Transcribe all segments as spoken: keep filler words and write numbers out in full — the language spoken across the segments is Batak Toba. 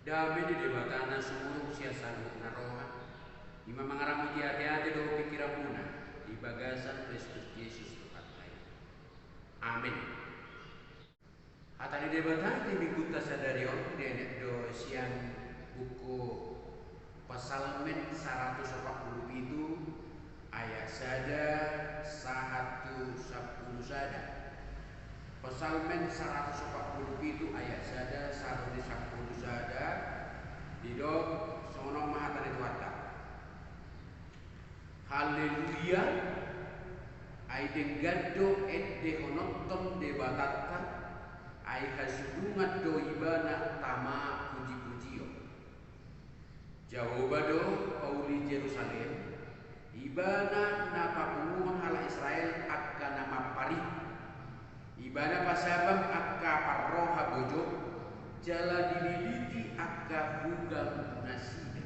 Dame ni Debata na sumurung sian saluhut na roha, i ma mangaramoti ateate dohot pingkiranmuna di bagasan Kristus Jesus Tuhanta i. Amen. Hata ni Debata di minggunta sadari on dienet do sian buku Psalmen saratus opat pulu pitu ayat sada sahat tu sampulu sada. Psalmen saratus opat pulu pitu ayat sada sahat tu sampulu sada. Didok songon on ma hata ni Tuhanta. Haleluya. Ai denggan do endehononhon Debatanta, ai hasurungan do Ibana tama pujipujion. Jahowa do pauli Jerusalem, Ibana na papunguhon halak Israel angka na mampar i. Ibana pasabam angka parroha bojong, jala dililiti angka bugal nasida.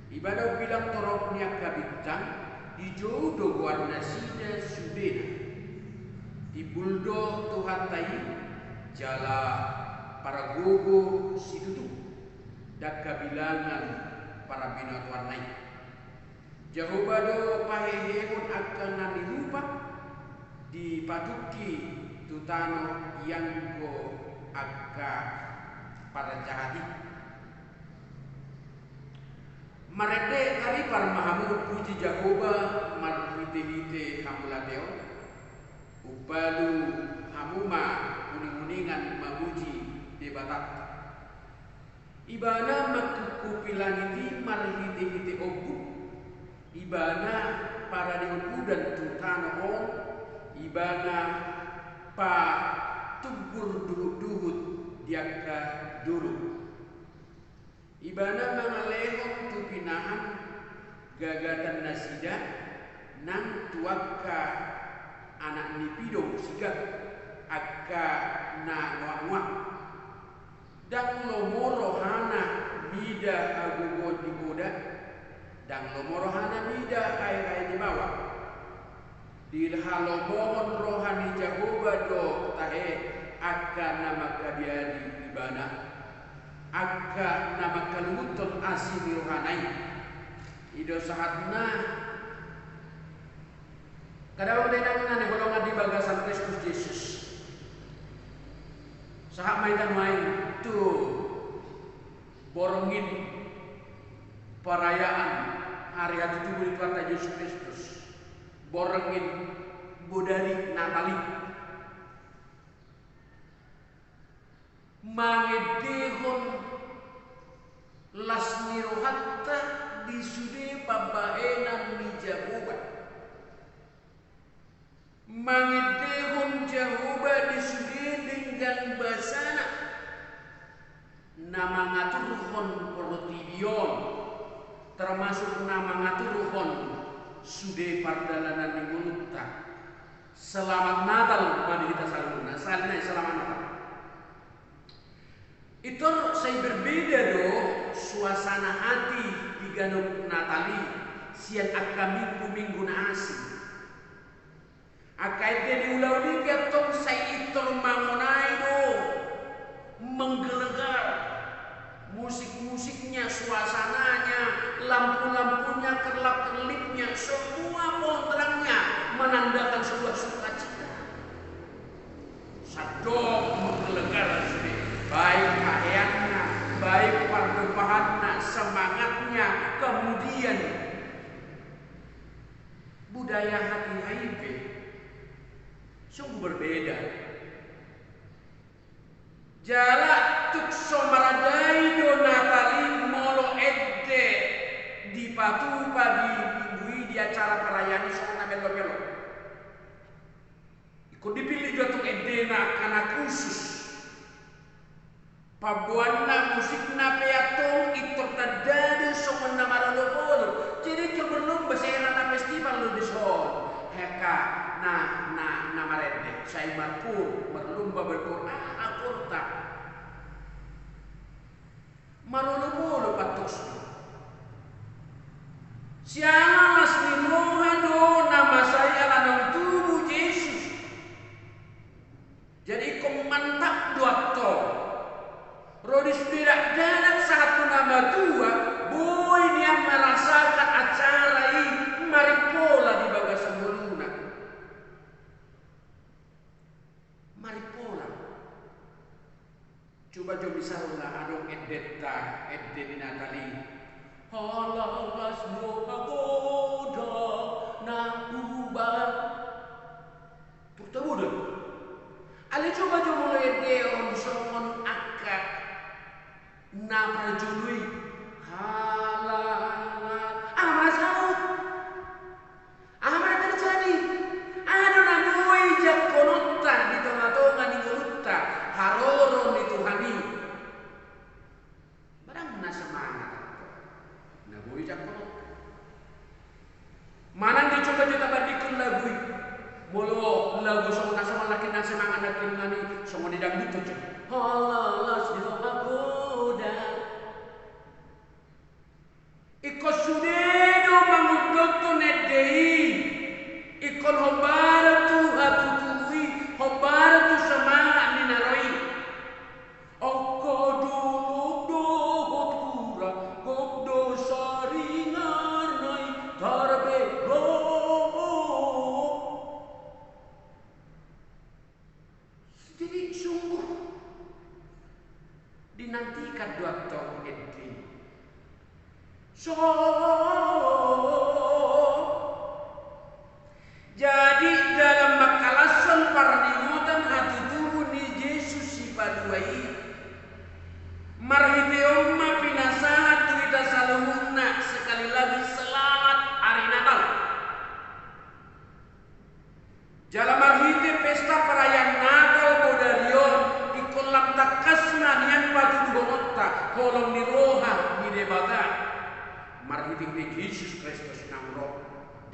Ibana umbilang torop ni angka bintang, dijou do goar nasida sudena. Timbul do Tuhanta i, jala pargogo situtu, ndang habilangan parabinotoanna i. Jahowa do pahehehon angka na nirupa, dipatungki tu tano ianggo angka parjahat i. Marende taripar ma hamu puji Jahowa marhitehite hamauliateon. Umbalu hamu ma uninguningan mamuji Debatanta. Ibana mangkungkupi langit i marhitehite ombun. Ibana paradehon udan tu tano on. Ibana patunggur duhutduhut di angka dolok. Ibana mangalehon tu pinahan gagatan nasida nang tu angka anak ni pidong sigak angka na nuaknuak. Ndang lomo rohana mida hagogoon ni poda, ndang lomo rohana mida aerae ni bawang. Dihalomohon roha ni Jahowa do tahe angka na mangkabiari Ibana, angka na mangkalunguthon asi ni rohana i. I do sahatna. Kada bang dainang na hinaholongan di bagasan Kristus Jesus. Sahat ma hita nuaeng tu borngin perayaan hari hatutubu ni Tuhanta Jesus Kristus. Borngin bodari Natal i. Mangendehon las ni rohanta di sude pambahenan ni Jahowa. Mangendehon Jahowa di sude denggan basana na mangaturhon portibi on, termasuk na mangaturhon sude pardalanan ni ngolunta. Selamat Natal ma di hita saluhutna. Sahali nai selamat Natal. Pintor sai berbeda do suasana hati di ganup Natal i sian angka minggu-minggu na asing. Angka ende ni ulaon i pe antong sai pintor mangonai do, menggelegar. Musik-musiknya, suasananya, lampu-lampunya, kerlap-kerlipnya, semua pohon terangnya menandakan sebuah sukacita. Sandok menggelegar sude, baik haheanna, baik pardompahanna, semangatnya, kemudian budaya hatiha i pe sungguh berbeda. Jala tung so marandai do Natal i molo ende dipatupa di minggu i di acara perayaan i songon na melo-melo. Ingkon dipillit do antong endena angka na khusus. Pamboanna, musikna pe antong pintor tanda do songon na marolopolop. Jadi pintor berlomba, sai rana festival do dison. Angka na, na, na marende sai markoor, berlomba berkoor, aha koorta. Marolopolop antong sude. Siala las ni roha do na masa i ala naung tubu Jesus. Jadi ingkon mantap do antong. Ro di sude Dakdanak sahat tu na matua, boi nian marasakan acara i marimpola di bagasan ngoluna. Marimpola. Coba jo misalna adong endenta, ende ni Natal i. Holan las ni roha godang na hubaen. Turta godang. Alai coba jo molo endeon songon angka na parjolo i. Halala. Aha ma na saut? Aha ma na terjadi? Aha do na boi jangkononta di tongatonga ni ngolunta haroro ni Tuhan i? Barang na semangat, na boi jangkononta. Manang di coba jo tabandingkon lagu i. Molo lagu songon na songon nangkin na semangat nangkin nami songon di dangdut jo. Holan las ni roha godang. Ingkon sude do mangundothon ende i. Ingkon hombar tu hatutubu i, hombar tu semangat ni na ro i. Angka dolok dohot hura, gok do saringarna i tarbege. Jadi sungguh dinantikan do antong ende i. So, jadi dalam mangkalashon parningotan hatutubu ni Jesus Sipalua i, marhite on ma pinasahat tu hita saluhutna sekali lagi selamat hari Natal. Jala marhite pesta perayaan Natal bodari on, ingkon lam tangkas ma nian patuduhononta holong ni roha ni Debata marhitehite Jesus Kristus naung ro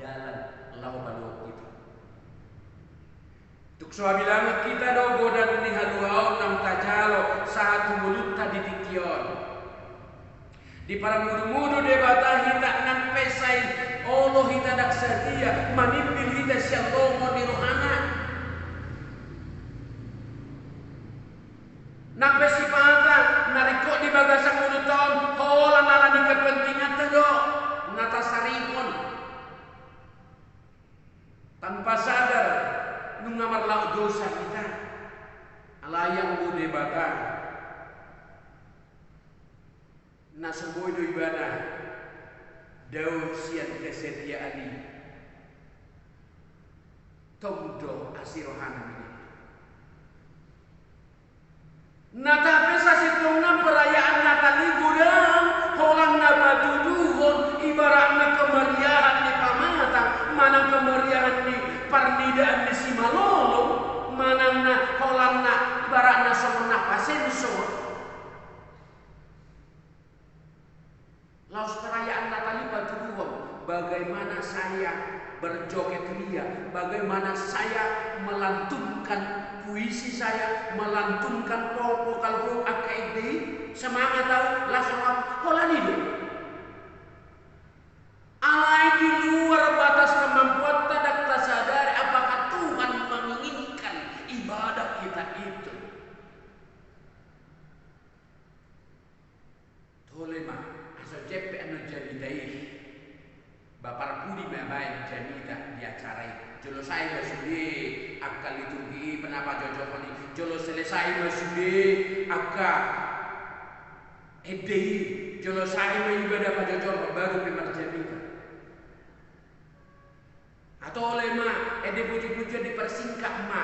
dalan laho paluahon hita. Tung so habilangan hita do godang ni haluaon naung tajalo sahat tu ngolunta di tingki on. Diparmudu-mudu Debata hita nang pe sai olo hita ndang sadia manimbil hita sian lomo ni rohana. Nang pe sipata na ringkot di bagasan ngolunta on holan ala ni kepentinganta do na tasarihon. Tanpa sadar nunga marlaok dosa hita. Alai anggo Debata na so boi do ibana dao sian kesetiaan i, tong do asi rohana mini. Na tape sasintongna perayaan Natal i godang holan na patuduhon ibaratna kemeriahan ni pamatang manang kemeriahan ni parnidaan ni simalolong manang na holan na ibaratna songon na pasensor. Laos perayaan Natal i patuduhon bagaimana saya berjoget ria, bagaimana saya melantunkan puisi saya, melantunkan po-, vokal group angka ende i, semangat au, laos au, holan i do. Alai di luar batas kemampuanta ndang tasadari apakah Tuhan menginginkan ibadah kita itu. Tole ma, asa jempek annon jamita i. Ba parpudi ma baen jamita di acara i. Jolo sae ma sude angka liturgi i, na pajojorhon i. Jolo selesai ma sude angka ende i. Jolo sae ma ibadah pajojorhon baru pe marjamita. Atau ole ma, ende puji-pujian dipersingkat ma.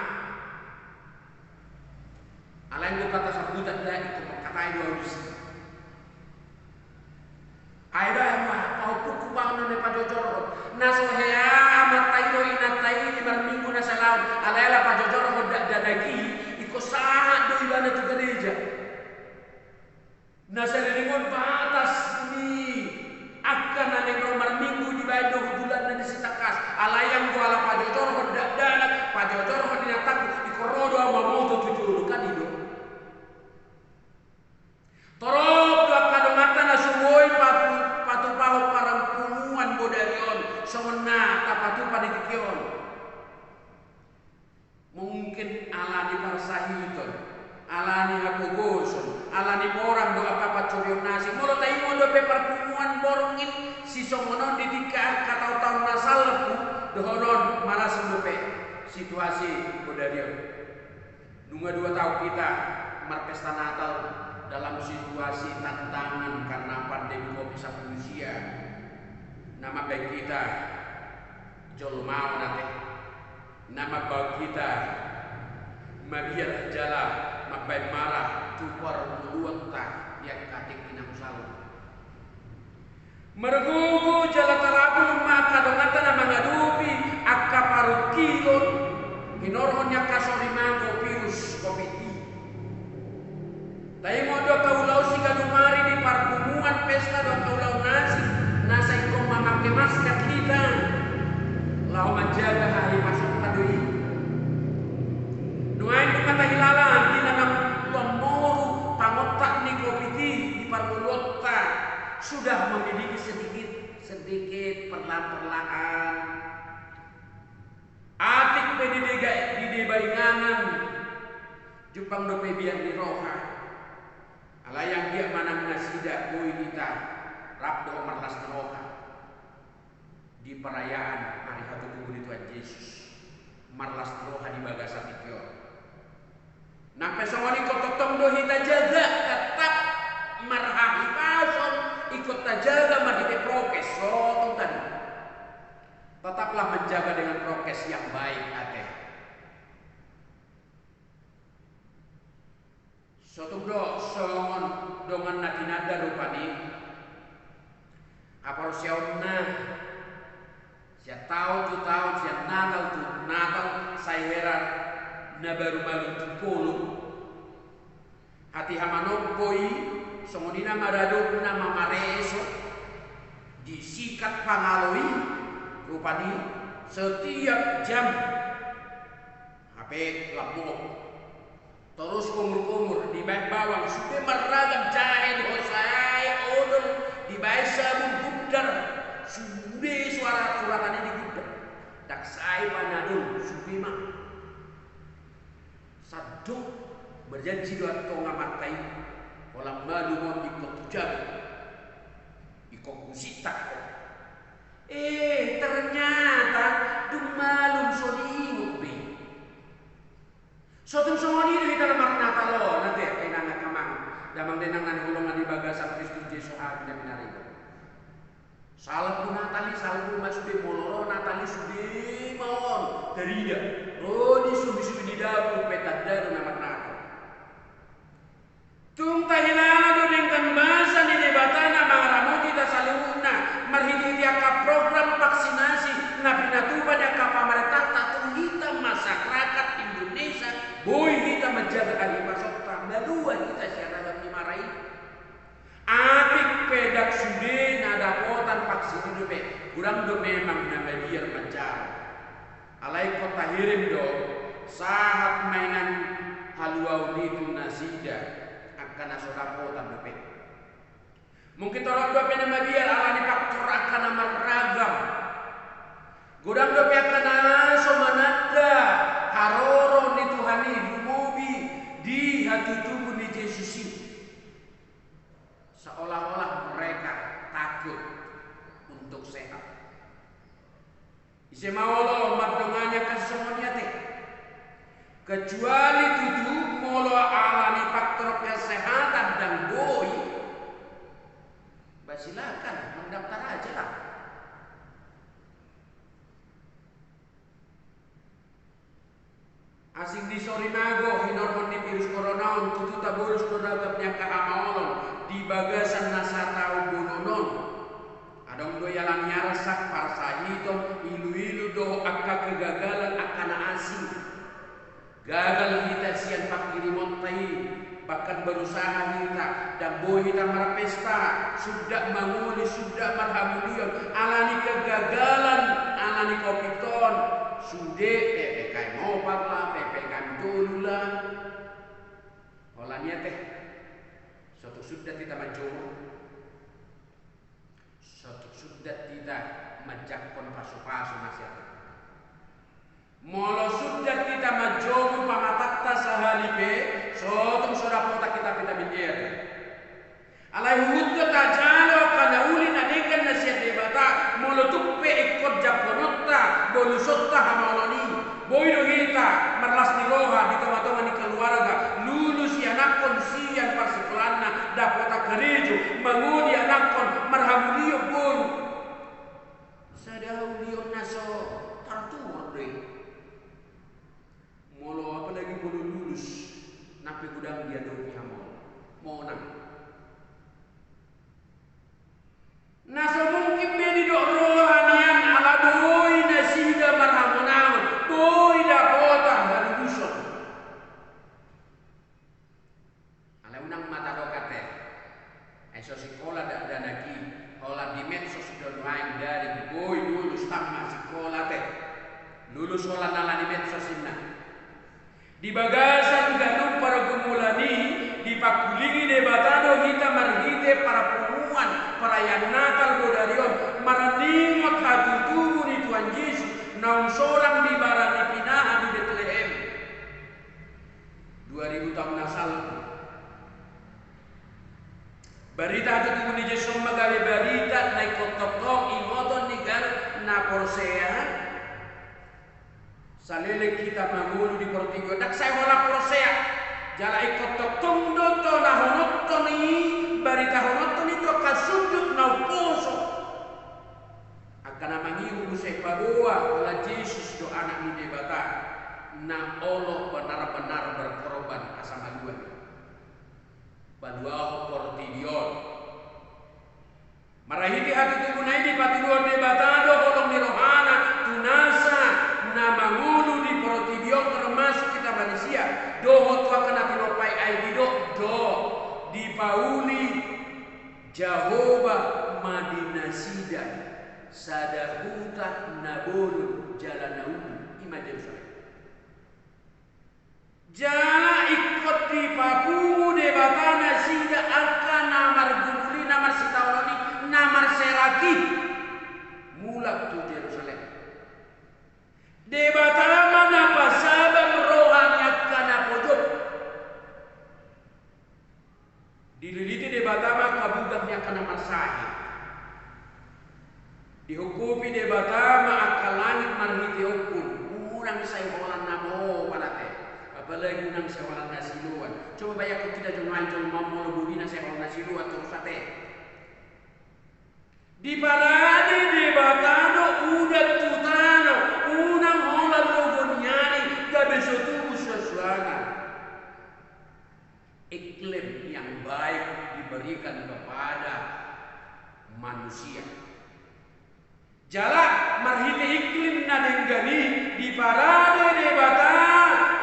Alai anggo kata sambutan da ingkon mangkatai do alusi. Ai da ma, pahompu pahompu na pajojorhon. Na so hea amanta i dohot inanta i di marminggu na salaon. Alai ala pajojorhon dakdanak i, ingkon sahat do ibana tu gareja. Na sariringon batas ni angka na naeng ro marminggu dibaen do hundulanna disi tangkas. Alai anggo ala pajojorhon dakdanak, pajojorhon inantangku, ingkon ro do au mamoto tu jolo, kan i do. Torop do angka donganta na so boi patu-, patupahon parpunguan bodari on, songon na tapatupa di tingki on. Mungkin ala ni parsahiton, ala ni hapogoson, ala ni porang dohot na asing. Molo taingot dope parpunguan borngin sisongon on di tingki angka taon-taon na salpu, dohonon marasing dope situasi bodari on. Nunga dua taon hita marpesta Natal dalam situasi tantangan karena pandemi covid sampulu sia. Na mambahen hita jolma on ate. Na mambahen hita mabiar jala mambahen marah tu parngoluanta di angka tingki na salpu. Margogo jala tarabul ma angka donganta na mangadopi angka parungkilon hinorhon ni angka sorimago virus covid i. Taingot do angka ulaon siganup ari di parpunguan, pesta dohot angka ulaon na asing, na sai ingkon mamangke masker hita laho manjaga hahipasonta do i. Nuaeng dung tahilala di na naung moru pangontak ni covid i di parngoluonta, sudah memiliki sedikit-sedikit perlahan-perlahan. Atik pe di deba, di deba inganan jumpang dope biar ni roha. Alai anggiat manang nasida boi hita rap dohot marlas ni roha di perayaan ari hatutubu ni Tuhan Jesus, marlas ni roha di bagasan tingki on. Nang pe songon i ingkon tongtong do hita jaga, tetap marhahipason ingkon tajaga marhite prokes, so tung tadi. Tetaplah menjaga dengan prokes yang baik ate. So tung do songon dongan na tinanda rupani haporseaonna. Sian taon tu taon, sian Natal tu Natal, sai hera na baru maluntung polum. Hatiha manompo i, songon i na maradop na mamareso, disikat pangalo i, rupani setiap jam. Hape lam mop. Torus kumur-kumur, dibaen bawang, sude marragam, jahe dohot sae, odol, dibaen sabun, gundar, sude suara suratan i di gundar. Ndang sae panadol, sude ma. Sandok, marjanji do antong amanta i, holan malum on ingkon tu jabu, ingkon husintak ho. Eh, ternyata dung malum so diingot be. So tung songon i do hita na marnatal on ate, inang angka amang, damang dainang na hinaholongan di bagasan Kristus Jesus, hami na pinaringot. Salpu Natal i, salpu ma sude, molo ro Natal i sude ma on tarida. Ro di suhi-suhi ni dapur pe tanda do na marnatal. Tung tahilala do denggan basa ni Debata na mangaramoti hita saluhutna marhite-hite angka program vaksinasi na pinatupa ni angka pamarentanta tu hita masyarakat Indonesia, boi hita manjaga hahipasonta, malua hita sian ragam ni mara i. Atik pe ndang sude na dapotan vaksin i dope, godang do memang na mabiar manjalo. Alai ingkon tahirim do sahat ma inang haluaon i tu nasida angka na so dapotan dope. Mungkin torop dope na mabiar ala ni faktor angka na marragam. Godang dope angka na so mananda haroro ni Tuhan i lumobi di hatutubu ni Jesus i. Seolah-olah mereka takut untuk sehat. Ise ma olo mandongani angka sisongon i ate? Kecuali tutu molo ala ni faktor kesehatan ndang boi, bah silakan mendaftar aja lah. Asing ni sorimago hinorhon ni virus corona on, tutu tabolus do ragam ni angka hamaolon di bagasan na sataon bononon. Adong do i ala ni arsak, parsahiton, ilu-ilu dohot angka kegagalan angka na asing. Gagal hita sian panghirimonta i. Bahkan berusaha hita, ndang boi hita marpesta, suda mangoli, suda marhamulion, ala ni kegagalan, ala ni covid on, sude P P K M opat lah, P P K M tolu lah. Holan i ate, so tung suda hita manjou. So tung suda hita manjangkon pasu-pasu na sian. Molo suda hita manjou pamatanta sahali pe, so tung so dapotan hita vitamin D ate. Alai huhut do tajalo angka na uli na denggan na sian Debata, molo tung pe ingkon jampononta, bolusonta hamaolon i. Boi do hita marlas ni roha di tongatonga ni keluarga, lulus ianakhon sian parsikolanna, dapotan karejo, mangoli anakhon, marhamulion boru. Sada haulion na so tartuhor do i. Molo apalagi molo lulus, nang pe godang diadopi hamaolon. Monang. Na so mungkin be didok roha nian ala boi nasida marhamonangan, boi dapotan haluluson. Alai unang ma tadok ate. Ai so sikola dakdanak i, holan di medsos do nuaeng, dari boi lulus tama sikola ate. Lulus holan ala ni medsos inna. Di bagasan ganup pargumulan i, dipangkulingi Debata do hita marhite parpunguan perayaan Natal bodari on, marningot hatutubu ni Tuhan Jesus naung solang di bara ni pinahan di Betlehem. Dua ribu taon na salpu. Barita hatutubu ni Jesus on ma gabe barita na ingkon tongtong ingoton ni ganup na porsea. Saleleng hita mangolu di portibi on, ndang sai holan porsea. Jala ingkon tongtong do tonahononton i, baritahononton i tu angka sundut na umposo. Angka na mangihut muse paboa holan Jesus do Anak ni Debata, na olo benar-benar berkorban asa maluahon, maluahon portibi on. Marhite hatutubuna i dipatuduhon Debata do holong ni rohana tu nasa na mangolu di portibi on, termasuk hita manisia, dohot tu angka na tinompa i. Ai didok do, dipauli Jahowa ma di nasida sada huta na bolon jala na uli, i ma Jerusalem. Jala ingkon dipapungu Debata nasida angka na margumul i, na marsitaonon i, na marserak i, mulak tu Jerusalem. Debata ma na pasabam roha ni angka na pojok. Dililiti Debata ma angka budak ni angka na marsahit. Dihongkopi Debata ma angka langit marhite ongkun. Unang sai holan na boban ate. Apalagi unang sai holan na siloan. Coba bayangkon hita jolma, jolma molo boi na sai holan na siloan torus ate. Diparade Debata do udan tu tano, unang holan logo ni ari, gabe so tubu suansuanan. Iklim yang baik diberikan kepada manusia. Jala marhite iklim na denggan i diparade Debata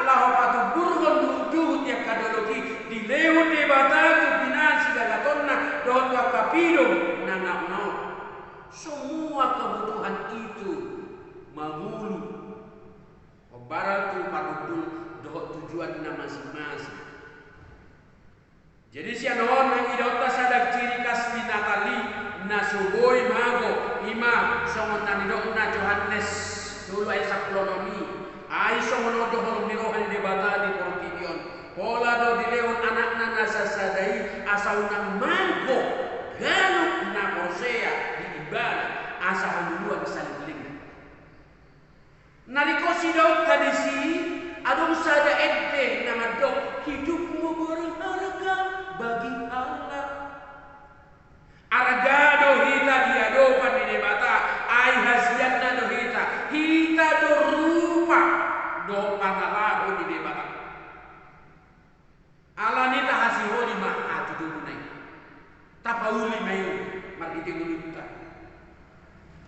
laho patumburhon juhutjuhut ni angka dolok i, dilehon Debata tu pinahan sigagatonna dohot tu angka pidong na naunnaun. Semua kebutuhan itu mangolu hombar tu parhundul dohot tujuanna masing-masing. Jadi sian on nang idaonta sada ciri khas ni Natal i na so boi mago, i ma songon na nidokna Johannes tolu ayat sampulu onom i. Ai songon on do holong ni roha ni Debata di portibi on. Pola do dilehon Anakna na sasada i asa unang mago ganup na porsea di Ibana asa halualuan saleleng. Na ringkot sidaonta disi, adong sada ende na mandok, hidupmu berharga bagi Allah. Arga do hita di adopan ni Debata, ai hasianna do hita, hita do rupa dohot pangalaho ni Debata. Alani i tahasiholi ma hatutubu na i. Tapauli ma i marhite ngolunta.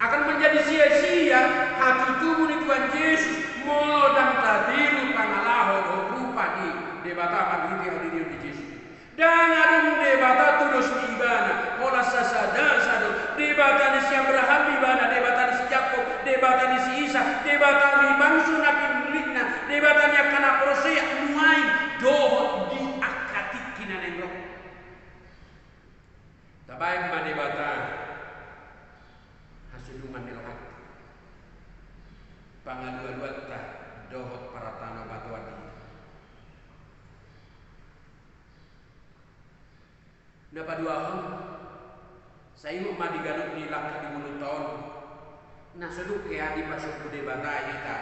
Akan menjadi sia-sia hatutubu ni Tuhan Jesus molo ndang tatiru pangalaho dohot rupa ni Debata marhite hadirion ni Jesus. Ndang adong Debata tudos ni Ibana, holan sasada do. Debata ni si Abraham Ibana, Debata ni si Jakob, Debata ni si Isak, Debata ni bangso na pinillitna, Debata ni angka na porsea nuaeng dohot di angka tingki na naeng ro. Tabaen ma Debata hasundungan ni rohanta, pangalualuanta dohot partanobatoan i. Na paduahon, Sai ingot ma di ganup ni langka di ngolunta on, na so dung hea dipasombu Debata hita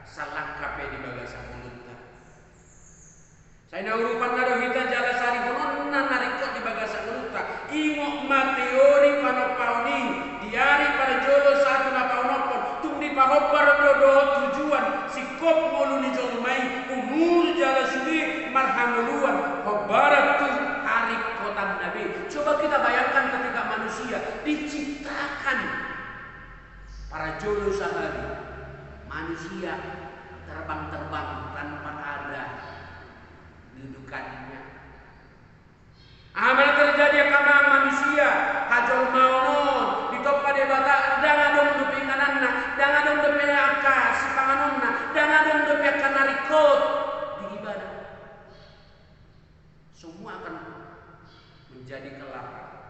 salangka pe di bagasan ngolunta. Sai na urupanna do hita jala sarihononna na ringkot di bagasan ngolunta. Ingot ma teori panompaon i, di ari parjolo sahat tu na paonomhon, tung dipahombar do dohot tujuan, singkop ngolu ni jolma i, umur jala sude marhangoluan, hombaran tu haringkotanna be. Coba kita bayangkan ketika manusia diciptakan parjolo sahali, manusia terbang-terbang tanpa ada dudukannya. Aha ma na terjadi angka amang manusia, hajolmaon on, ditompa Debata, ndang adong dope ingananna, ndang adong dope angka sipanganonna, ndang adong dope angka na ringkot di ibana. Semua akan menjadi kelaparan.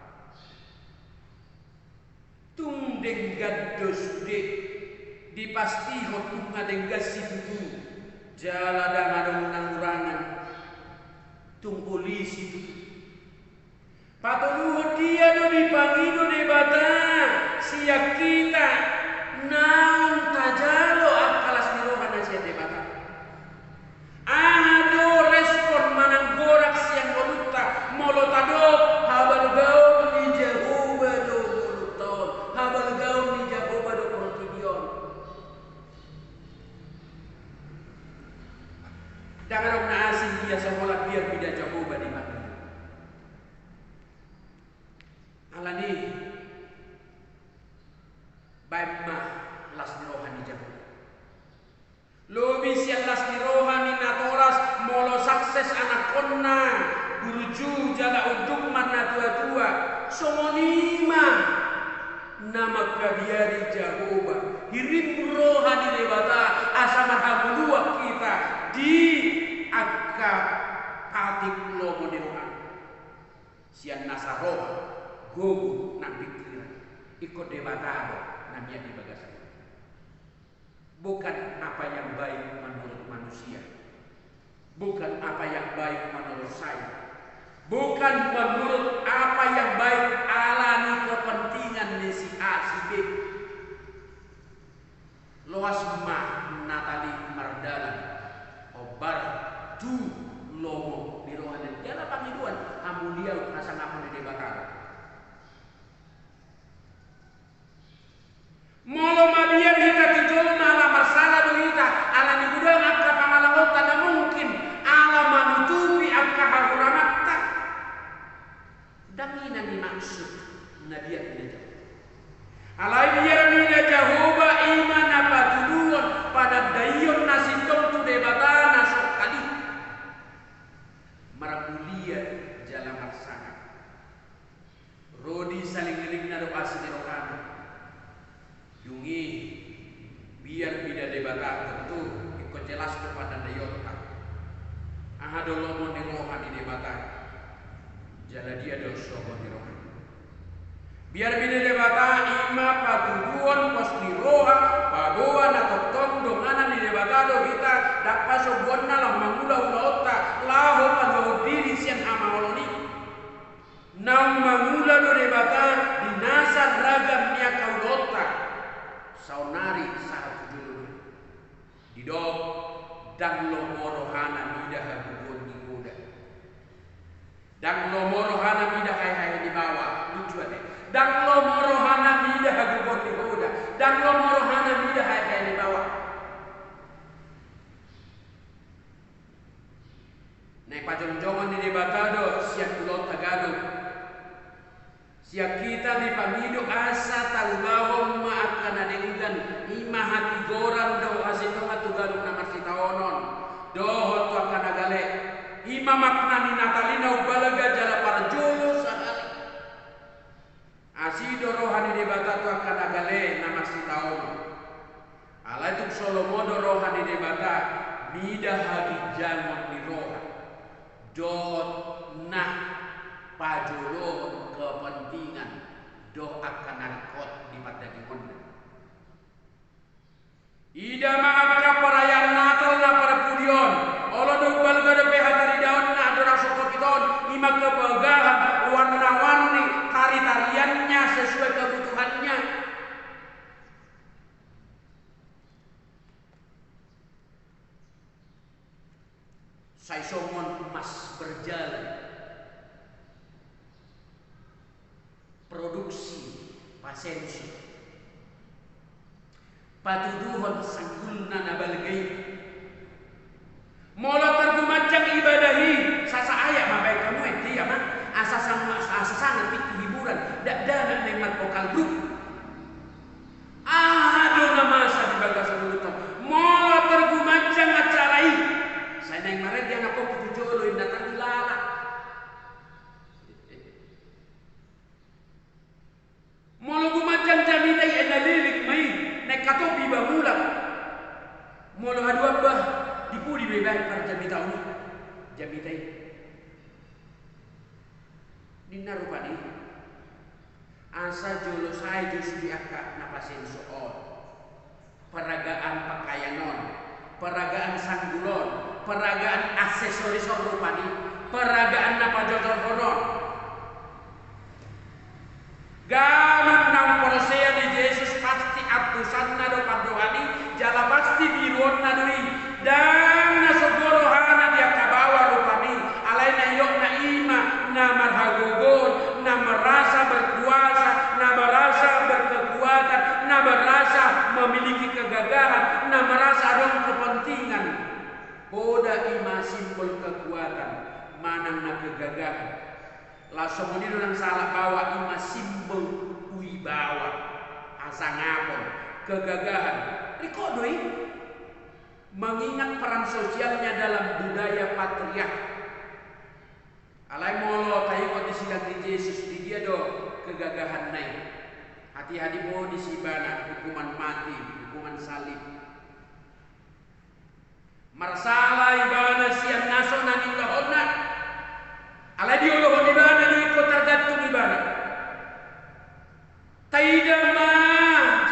Tung denggan do sude, dipastihon nunga denggan situtu, jala ndang adong na hurangan. Tung uli situtu. Patoluhon, dia do dipangido Debata sian hita naung tajalo angka las ni roha na sian Debata? Aha do respon manang gorak sian ngolunta molo tadok habalgaon ni Jahowa do ngolunta on, habalgaon ni Jahowa do portibi on? Ndang adong na asing ia so holan biar mida Jahowa di hatiha. Alani, baen ma las ni roha ni Jahowa. Lobi sian las ni roha ni natoras molo sukses anakkonna, burju jala unduk marnatuatua. Songon i ma na mangkabiari Jahowa, hirim roha ni Debata asa marhangoluan hita di angka patik lomo ni roha. Sian nasa roha, gogo nang pingkiran, ingkon Debata do na mian di bagasan. Bukan apa yang baik menurut manusia, bukan apa yang baik menurut saya, bukan menurut apa yang baik ala ni kepentingan ni si A, si B. Loas ma Natal i mardalan, hombar tu lomo ni roha ni Debata, jala pangidoan, hamuliaon, hasangapon ni Debata. Molo mabiar hita tu jolma ala marsala do hita, ala ni godang angka pangalahonta na mungkin, ala manutupi angka hahuranganta. Ndang i na nimaksud na biar mida Jahowa. Alai biar mida Jahowa i ma na patuduhon, panandaion na sintong tu Debata na songkali. Marmulia jala marsangap. Ro di salelengna do asi ni rohana. Dung i, biar mida Debata, tontu ingkon jelas do panandaionta. Aha do lomo ni roha ni Debata? Jala dia do sogo ni roha? Biar mida Debata i ma patuduhon pos ni roha, paboa na tongtong donganan ni Debata do hita, ndang pasombuonna laho mangula ulaonta, laho paluahon diri sian hamaolon i. Naung mangula do Debata di nasa ragam ni angka ulaonta. Saonari sahat tu joloan on. Didok, ndang lomo rohana mida hagogoon ni hoda. Ndang lomo rohana mida haehae ni baoa. Lucu ate. Ndang lomo rohana mida hagogoon ni hoda. Ndang lomo rohana mida haehae ni baoa. Na pajongjongon ni Debata do sian ulaonta ganup. Sian hita dipangido asa taulahon ma angka na denggan, i ma hatigoran dohot hasintongan tu ganup na marsitaonon dohot tu angka na gale. I ma makna ni Natal i na umbalga jala parjolo sahali. Asi do roha ni Debata tu angka na gale na marsitaonon. Alai tung so lomo do roha ni Debata mida haginjangon ni roha dohot na pajolohon kepentingan dohot angka na ringkot di pardagingonna. Ida ma angka perayaan Natal na parpudi on. Olo do umbalga dope hataridaonna andorang so topit on, i ma kemegahan, warna-warni, Sai songon mas berjalan produksi pasensi. Patuduhon sanggulna na balga i. Molo targumanjang ibadah i, sasa ayak ma baen hamu ente i, amang. Asa sang-, asa sangat tingki hiburan, dakdanak naeng marvokal grup. Aha do na masa di bagasan ngolunta? Molo targumanjang acara i, sai naeng marende anakkonku tu jolo, inna, targilala. Molo gumanjang jamita i, ai na leleng ma i, naeng hatop iba mulak. Molo haduan bah, di pudi do ibaen parjamitaon i, jamita i, ninna rupani. Asa jolo sae jo sude angka na pasenso on. Peragaan pakaian on, peragaan sanggul on, peragaan aksesoris on rupani, peragaan na pajotorhon on. Ganup naung porsea di Jesus pasti antusanna do pandohan i, jala pasti tiruonna do i. Ndang na so gok rohana di angka baoa rupani, alai na iokna i ma na marhagogoon, na merasa berkuasa, na merasa berkekuatan, na merasa memiliki kegagahan, na merasa adong kepentingan. Poda i ma simbol kekuatan manang na kegagahan. Laos songon i do nang sahalak baoa, i ma simbol wibawa, hasangapon, kegagahan. Ringkot do i. Mengingat peran sosialnya dalam budaya patriarki. Alai molo taingot di sidang ni Jesus, di dia do kegagahanna i? Hatiha diponis ibana, hukuman mati, hukuman salib. Marsala ibana sian na so na niulahonna. Alai diolohon ibana do ingkon targantung ibana. Taida ma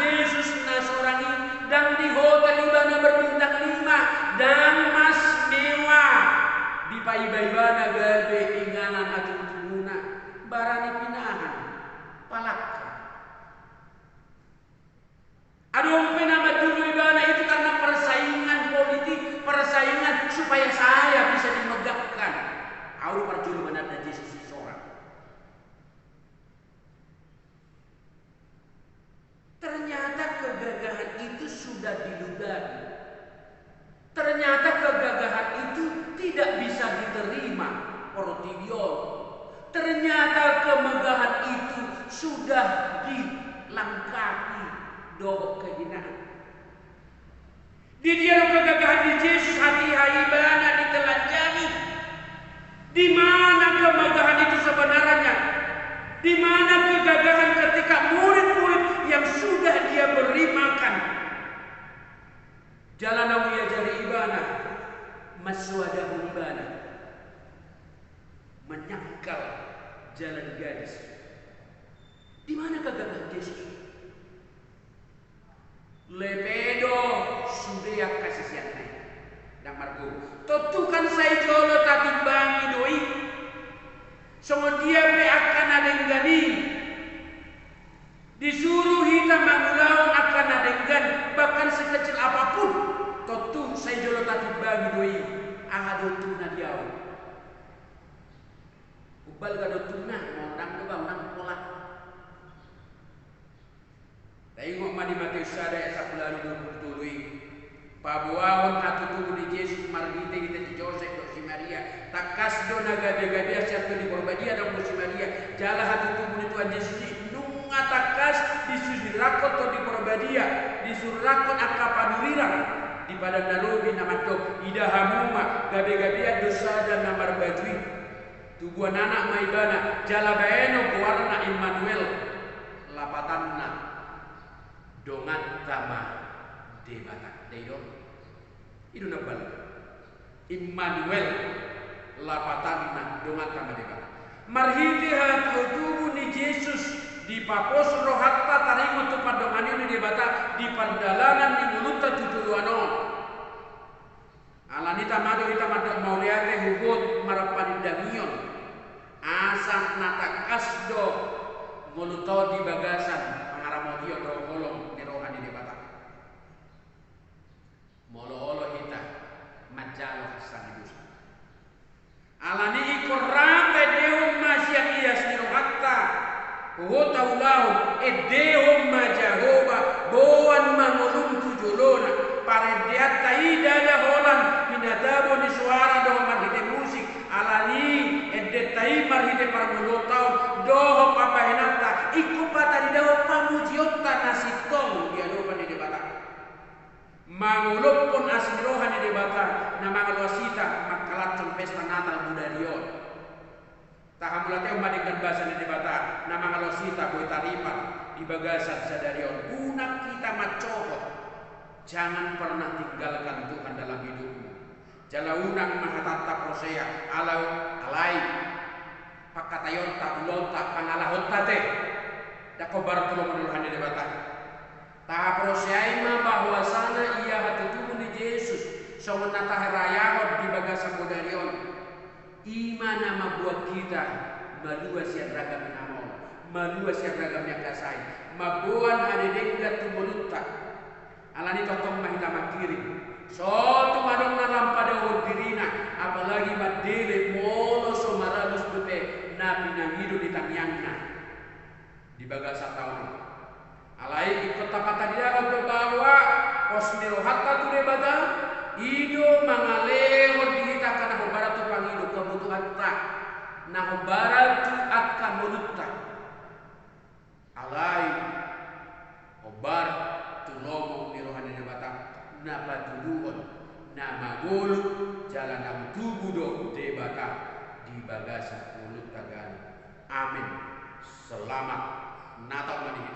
Jesus na sorang i, ndang di hotel ibana berbintang lima, ndang mas mewah dipaiba ibana gabe inganan hatutubuna, barani pinahan, palangka. Adong pe na mandulu ibana itu karena persaingan politik, persaingan supaya saya bisa dimegahkan. Au do parjolo mananda Jesus i sorang. Ternyata kegagahan itu sudah diludahi. Ternyata kegagahan itu tidak bisa diterima portibi on. Ternyata kemegahan itu sudah dilangkapi dohot kehinaan. Di dia do kegagahan di Jesus? Hatiha ibana ditelanjangi. Di mana kemegahan itu sebenarnya? Di mana kegagahan ketika murid-murid yang sudah dia beri makan? Jala naung diajari ibana, mansoadahon ibana, menyangkal jalan gadis. Di mana kegagahan Jesus? Lepe do sude angka siseanna i, ndang margogo. Tontu kan sai jolo tatimbangi do i. Songon dia pe angka na denggan i. Disuru hita mangulahon angka na denggan, bahkan sekecil apapun, tontu sai jolo tatimbangi do i. Aha do untungna di ahu? Umbalga do untungna, mondang do bangunan pola. Taingot ma di Mateus sada ayat sampulu ualu, dua pulu tolu i. Paboahon hatutubu ni Jesus marhitehite si Josep dohot si Maria. Tangkas do na gabegabean sian Tondi Porbadia dohot si Maria. Jala hatutubu ni Tuhan Jesus i nunga tangkas disurirangkon Tondi Porbadia, disurirangkon angka panurirang di Padan na Robi na mandok, ida hamu ma, gabegabean do sada na marbaju i. Tubuan anak ma ibana, jala baenon goarna Immanuel, lapatanna, donganta ma Debata. Dai do? I do na umbalga. Immanuel, lapatanna, donganta ma Debata. Marhite hatutubu ni Jesus, dipapos rohanta taringot tu pandonganion ni Debata di pardalanan ni ngolunta tu joloan on. Alani i tama do hita mandok mauliate, huhut marpanindangion, asa na tangkas do ngolunta on di bagasan pangaramotion dohot holong ni roha ni Debata. Molo olo hita manjalo hasangapon dosa, Alani ingkon rap endehon ma sian ias ni rohanta, huhut taulahon, endehon ma Jahowa, boan ma ngolum tu jolona. Parendeanta i ndada holan pinatabo ni soara dohot marhite musik, alani endenta i marhite parngoluonta on dohot pambahenanta, ingkon pataridaon pamujionta na sintong di adopan ni Debata. Mangolophon asi ni roha ni Debata na mangaloas hita mangkalashon pesta Natal bodari on. Tahamauliatehon ma denggan basa ni Debata na mangaloas hita boi taripar di bagasan sadari on. Unang hita mansohot, jangan pernah tinggalkan Tuhan dalam hidupmu. Jala unang ma hatanta porsea, ala, alai pangkataionta, ulaonta, pangalahonta te, ndang hombar tu lomo ni roha ni Debata. Tahaporseai ma bahwasana ia hatutubu ni Jesus songon na taharayahon di bagasan bodari on, i ma na mamboan hita malua sian ragam ni hamaolon, malua sian ragam ni angka sai, mamboan hadedenggan tu ngolunta. Alani tongtong ma hita manghirim, so tung adong na lam padaohon dirina, apalagi mandele molo so maralus dope na pinangido ni tangiangna di bagasan taon on. Alai ingkon tapataridahon do bahwa pos ni rohanta tu Debata, i do mangalehon di hita angka na hombar tu pangido kebutuhanta, na hombar tu angka ngolunta. Alai hombar tu lomo ni roha ni Debata, na patuduhon na mangolu jala na tubu do Debata di bagasan ngolunta ganup. Amen. Selamat Natal ma di hita.